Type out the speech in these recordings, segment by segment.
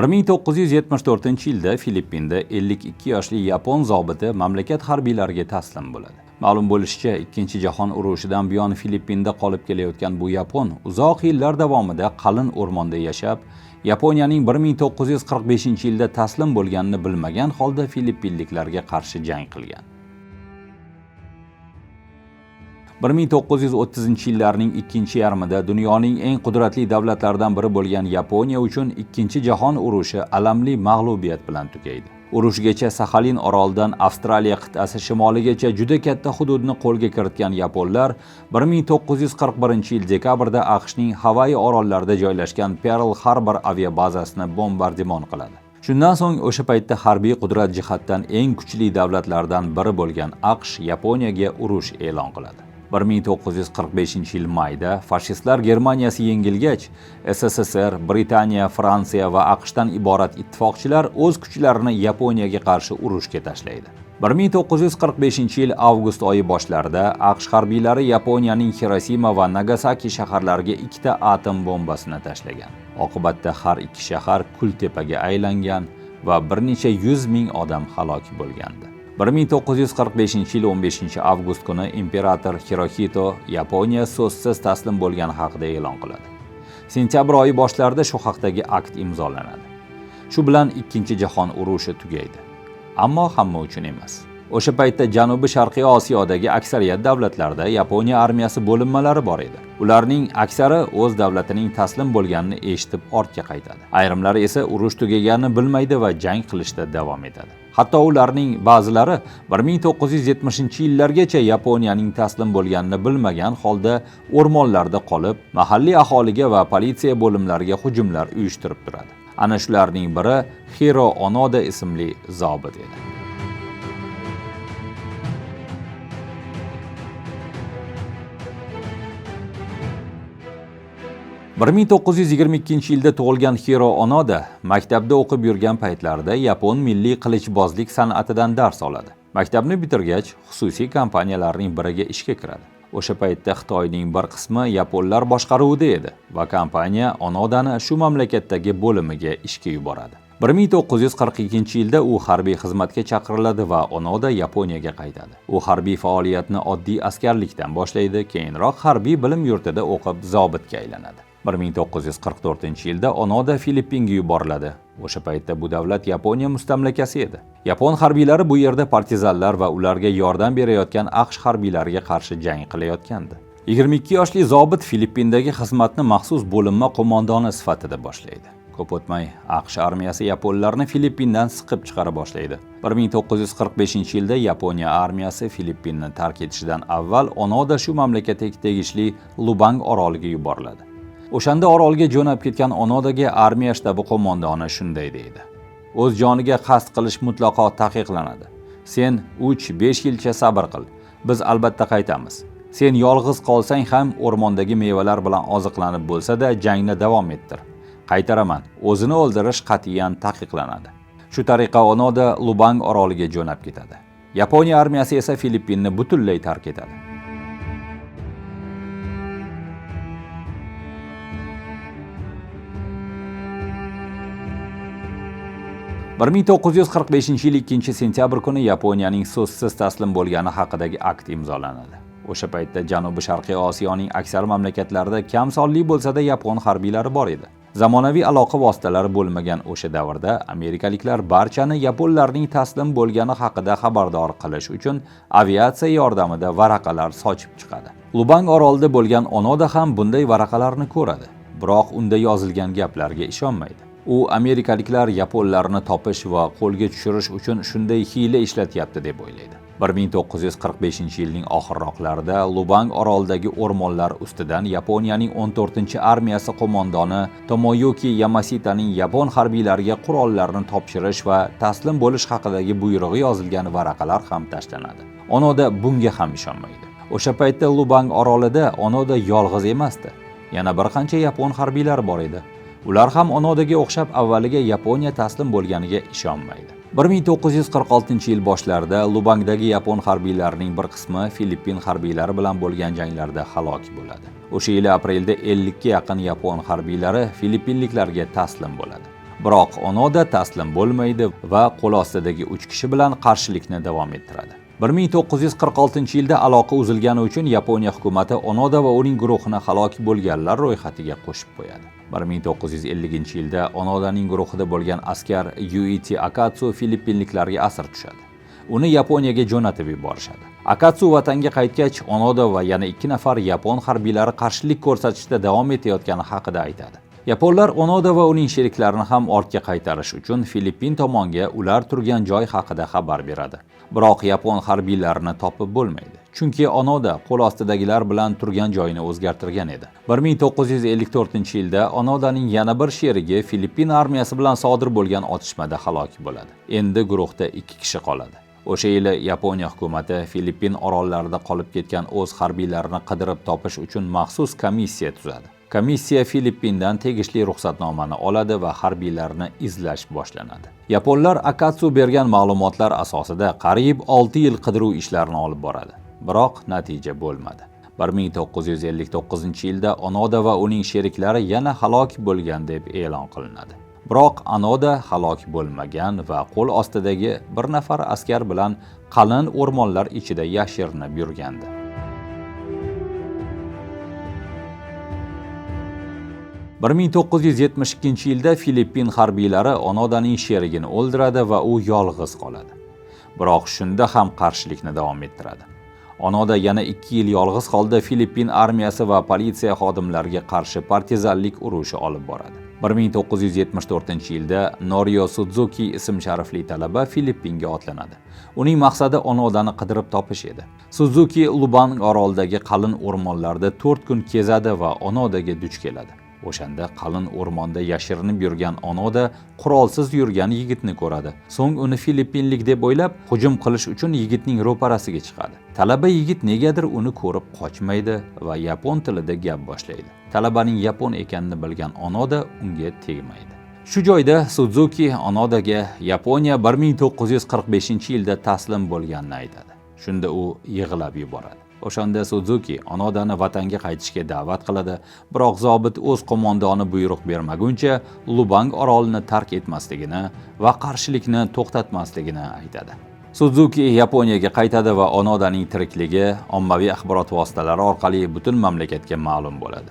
1974-yilda Filippinda 52 yoshli yapon zobiti mamlakat harbiylariga taslim bo'ladi. Ma'lum bo'lishicha, Ikkinchi jahon urushidan buyon Filippinda qolib kelayotgan bu yapon uzoq yillar davomida qalin o'rmonda yashab, Yaponiyaning 1945-yilda taslim bo'lganini bilmagan holda filippinliklarga qarshi jang qilgan. 1930-yillarning ikkinchi yarmida dunyoning eng qudratli davlatlaridan biri bo'lgan Yaponiya uchun Ikkinchi jahon urushi alamli mag'lubiyat bilan tugaydi. Urushgacha Saxalin orolidan Avstraliya qit'asi shimoligacha juda katta hududni qo'lga kiritgan yaponlar 1941-yil dekabrda AQShning Havayi orollarida joylashgan Pearl Harbor aviabazasini bombardimon qiladi. Shundan so'ng o'sha paytda harbiy qudrat jihatdan eng kuchli davlatlardan biri bo'lgan AQSh Yaponiyaga urush e'lon qiladi. 1945-yil mayda fashistlar Germaniyasi yengilgach, SSSR, Britaniya, Fransiya va AQShdan iborat ittifoqchilar o'z kuchlarini Yaponiyaga qarshi urushga tashlaydi. 1945-yil avgust oyi boshlarida AQSh harbiylari Yaponiyaning Xirosima va Nagasaki shaharlariga ikkita atom bombasini tashlagan. Oqibatda har ikki shahar kultepaga aylangan va bir necha yuz ming odam halok bo'lgandi. 1945-yil 15 avgust kuni imperator Xiroxito Yaponiya so'zsiz taslim bo'lgani haqida e'lon qiladi. Sentyabr oyi boshlarida shu haqdagi akt imzolanadi. Shu bilan Ikkinchi jahon urushi tugaydi. Ammo hamma uchun emas. O'sha paytda Janubi Sharqiy Osiyodagi aksariyat davlatlarda Yaponiya armiyasi bo'linmalari bor edi. Ularning aksari o'z davlatining taslim bo'lganini eshitib ortga qaytadi. Ayrimlari esa urush tugaganini bilmaydi va jang qilishda davom etadi. Hatto ularning ba'zilari 1970-yillargacha Yaponiyaning taslim bo'lganini bilmagan holda o'rmonlarda qolib, mahalliy aholiga va politsiya bo'limlariga hujumlar uyushtirib turadi. Ana shularning biri Xiro Onoda ismli zobit edi. 1922-yilda tug'ilgan Xiro Onoda maktabda o'qib yurgan paytlarida yapon milliy qilichbozlik san'atidan dars oladi. Maktabni bitirgach, xususiy kompaniyalarning biriga ishga kiradi. O'sha paytda Xitoyning bir qismi yaponlar boshqaruvida edi va kompaniya Onodani shu mamlakatdagi bo'limiga ishga yuboradi. 1942-yilda u harbiy xizmatga chaqiriladi va Onoda Yaponiyaga qaytadi. U harbiy faoliyatni oddiy askarlikdan boshlaydi, keyinroq harbiy bilim yurtida o'qib zobitga aylanadi. 1944-yilda Onoda Filippinga yuboriladi. O'sha paytda bu davlat Yaponiya mustamlakasi edi. Yapon harbiylari bu yerda partizanlar va ularga yordam berayotgan AQSh harbiylariga qarshi jang qilayotgandi. 22 yoshli zobit Filippindagi xizmatni maxsus bo'linma qo'mondoni sifatida boshlaydi. Ko'p o'tmay AQSh armiyasi yaponlarni Filippindan siqib chiqara boshlaydi. 1945-yilda Yaponiya armiyasi Filippinni tark etishidan avval Onoda shu mamlakatga tegishli Lubang oroliga yuboriladi. O'shanda orolga jo'nab ketgan Onodaga armiya shtabi qo'mondoni shunday deydi: "O'z joniga qasd qilish mutlaqo taqiqlanadi. Sen 3-5 yilcha sabr qil. Biz albatta qaytamiz. Sen yolg'iz qolsang ham o'rmondagi mevalar bilan oziqlanib bo'lsa-da jangni davom ettir. Qaytaraman, o'zini o'ldirish qat'iyan taqiqlanadi." Shu tariqa Onoda Lubang oroliga jo'nab ketadi. Yaponiya armiyasi esa Filippinni butunlay tark etadi. 1945-yil 2 sentyabr kuni Yaponiyaning so'zsiz taslim bo'lgani haqidagi akt imzolanadi. O'sha paytda Janubi Sharqiy Osiyoning aksar mamlakatlarida kam sonli bo'lsa-da yapon harbiylari bor edi. Zamonaviy aloqa vositalari bo'lmagan o'sha davrda amerikaliklar barchani yaponlarning taslim bo'lgani haqida xabardor qilish uchun aviatsiya yordamida varaqalar sochib chiqadi. Lubang orolida bo'lgan Onoda ham bunday varaqalarni ko'radi, biroq unda yozilgan gaplarga ishonmaydi. U amerikaliklar yaponlarni topish va qo'lga tushirish uchun shunday hiyla ishlatyapti deb o'ylaydi. 1945-yilning oxirroqlarida Lubang orolidagi o'rmonlar ustidan Yaponiyaning 14-armiyasi qo'mondoni Tomoyuki Yamasitaning yapon harbiylariga qurollarni topshirish va taslim bo'lish haqidagi buyrug'i yozilgan varaqalar ham tashlanadi. Onoda bunga ham ishonmaydi. O'sha paytda Lubang orolida Onoda yolg'iz emasdi. Yana bir qancha yapon harbiylari bor edi. Ular ham Onodaga o'xshab avvaliga Yaponiya taslim bo'lganiga ishonmaydi. 1946-yil boshlarida Lubangdagi yapon harbiylarining bir qismi Filippin harbiylari bilan bo'lgan janglarda halok bo'ladi. O'sha yili aprelda 50 ga yaqin yapon harbiylari filippinliklarga taslim bo'ladi. Biroq Onoda taslim bo'lmaydi va qo'l ostidagi 3 kishi bilan qarshilikni davom ettiradi. 1946-yilda aloqa uzilgani uchun Yaponiya hukumati Onoda va uning guruhini halok bo'lganlar ro'yxatiga qo'shib qo'yadi. 1950-yilda Onodaning guruhida bo'lgan askar Yuichi Akatsu filippinliklarga asir tushadi. Uni Yaponiyaga jo'natib yuborishadi. Akatsu vatanga qaytgach, Onoda va yana 2 nafar yapon harbiylari qarshilik ko'rsatishda davom etayotgani haqida aytadi. Yaponlar Onoda va uning sheriklarini ham ortga qaytarish uchun Filippin tomonga ular turgan joy haqida xabar beradi. Biroq yapon harbiylarini topib bo'lmaydi. Chunki Onoda qo'l ostidagilar bilan turgan joyini o'zgartirgan edi. 1954-yilda Onodaning yana bir sherigi Filippin armiyasi bilan sodir bo'lgan otishmada halok bo'ladi. Endi guruhda 2 kishi qoladi. O'sha yili Yaponiya hukumati Filippin orollarida qolib ketgan o'z harbiylarini qidirib topish uchun maxsus komissiya tuzadi. Komissiya Filippindan tegishli ruxsatnomani oladi va harbiylarni izlash boshlanadi. Yaponlar Akatsu bergan ma'lumotlar asosida qariyb 6 yil qidiruv ishlarini olib boradi. Biroq natija bo'lmadi. 1959-yilda Onoda va uning sheriklari yana halok bo'lgan deb e'lon qilinadi. Biroq Onoda halok bo'lmagan va qo'l ostidagi bir nafar askar bilan qalin o'rmonlar ichida yashirinib yurgandi. 1972-yilda Filippin harbiylari Onodaning sherigini o'ldiradi va u yolg'iz qoladi. Biroq shunda ham qarshilikni davom ettiradi. Onoda yana 2 yil yolg'iz holda Filippin armiyasi va politsiya xodimlariga qarshi partizanlik urushi olib boradi. 1974-yilda Norio Suzuki ism-sharifli talaba Filippinga otlanadi. Uning maqsadi Onodani qidirib topish edi. Suzuki Lubang orolidagi qalin o'rmonlarda 4 kun kezadi va Onodaga duch keladi. O'shanda qalin o'rmonda yashirinib yurgan Onoda qurolsiz yurgan yigitni ko'radi. So'ng uni filippinlik deb o'ylab, hujum qilish uchun yigitning ro'parasiga chiqadi. Talaba yigit negadir uni ko'rib qochmaydi va yapon tilida gap boshlaydi. Talabaning yapon ekanini bilgan Onoda unga tegmaydi. Shu joyda Suzuki Onodaga Yaponiya 1945-yilda taslim bo'lganini aytadi. Shunda u yig'lab yuboradi. O'shanda Suzuki Onodani vatanga qaytishga da'vat qiladi, biroq zobit o'z qo'mondoni buyruq bermaguncha Lubang orolini tark etmasligini va qarshilikni to'xtatmasligini aytadi. Suzuki Yaponiyaga qaytadi va Onodaning tirikligi ommaviy axborot vositalari orqali butun mamlakatga ma'lum bo'ladi.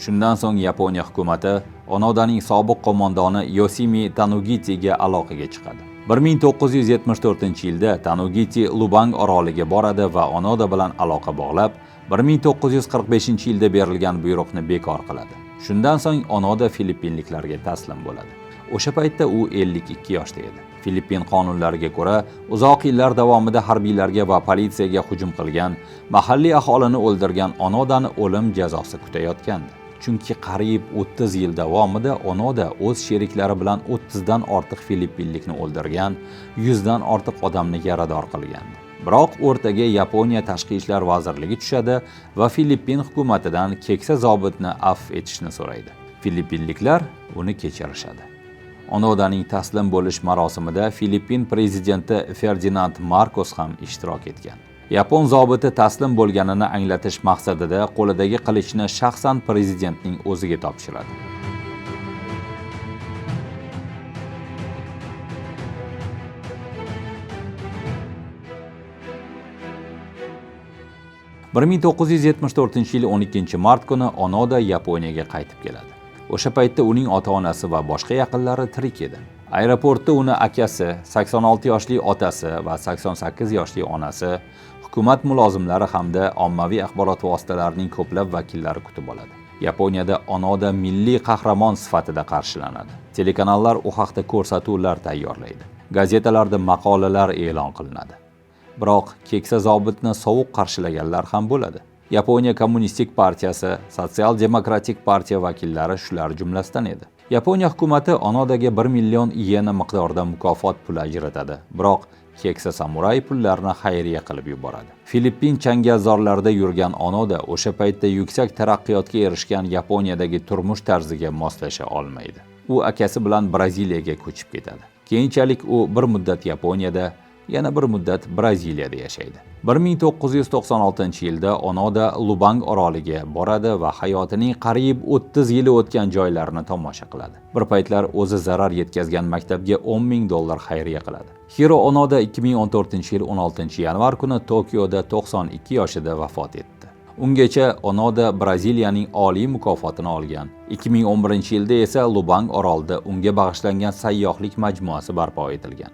Shundan so'ng Yaponiya hukumati Onodaning sobiq qo'mondoni Yosimi Tanugitiga aloqaga chiqadi. 1974-yilda Tanugiti Lubang oroliga boradi va Onoda bilan aloqa bog'lab, 1945-yilda berilgan buyruqni bekor qiladi. Shundan so'ng Onoda filippinliklarga taslim bo'ladi. O'sha paytda u 52 yoshda edi. Filippin qonunlariga ko'ra, uzoq yillar davomida harbiylarga va politsiyaga hujum qilgan, mahalliy aholini o'ldirgan Onodani o'lim jazosi kutayotgandi. Chunki qariyb 30 yil davomida Onoda o'z sheriklari bilan 30 dan ortiq filippinlikni o'ldirgan, 100 dan ortiq odamni yarador qilgandi. Biroq o'rtaga Yaponiya Tashqi ishlar vazirligi tushadi va Filippin hukumatidan keksa zobitni afv etishni so'raydi. Filippinliklar uni kechirishadi. Onodaning taslim bo'lish marosimida Filippin prezidenti Ferdinand Markos ham ishtirok etgan. Yapon zobiti taslim bo'lganini anglatish maqsadida qo'lidagi qilichni shaxsan prezidentning o'ziga topshiradi. 1974-yil 12 mart kuni Onoda Yaponiyaga qaytib keladi. O'sha paytda uning ota-onasi va boshqa yaqinlari tirik edi. Aeroportda uni akasi, 86 yoshli otasi va 88 yoshli onasi, hukumat mulozimlari hamda ommaviy axborot vositalarining ko'plab vakillari kutib oladi. Yaponiyada Onoda milliy qahramon sifatida qarshilanadi. Telekanallar u haqda ko'rsatuvlar tayyorlaydi. Gazetalarda maqolalar e'lon qilinadi. Biroq keksa zobitni sovuq qarshilaganlar ham bo'ladi. Yaponiya Kommunistik partiyasi, Sotsial-demokratik partiya vakillari shular jumlasidan edi. Yaponiya hukumati Onodaga 1 million yena miqdorida mukofot puli ajratadi. Biroq keksa samuray pullarni xayriya qilib yuboradi. Filippin changalzorlarida yurgan Onoda o'sha paytda yuksak taraqqiyotga erishgan Yaponiyadagi turmush tarziga moslasha olmaydi. U akasi bilan Braziliyaga ko'chib ketadi. Keyinchalik u bir muddat Yaponiyada, Yana bir muddat Braziliyada yashaydi. 1996-yilda Onoda Lubang oroliga boradi va hayotining qariyb 30 yili o'tgan joylarini tomosha qiladi. Bir paytlar o'zi zarar yetkazgan maktabga 10 ming dollar xayriya qiladi. Hiro Onoda 2014-yil 16-yanvar kuni Tokioda 92 yoshida vafot etdi. Ungacha Onoda Braziliyaning oliy mukofotini olgan. 2011-yilda esa Lubang orolida unga bag'ishlangan sayyohlik majmuasi barpo etilgan.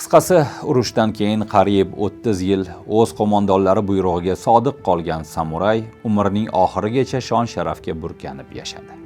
Qisqasi, urushdan keyin qariyb 30 yil o'z qo'mondonlari buyrug'iga sodiq qolgan samuray umrining oxirigacha shon-sharafga burkanib yashadi.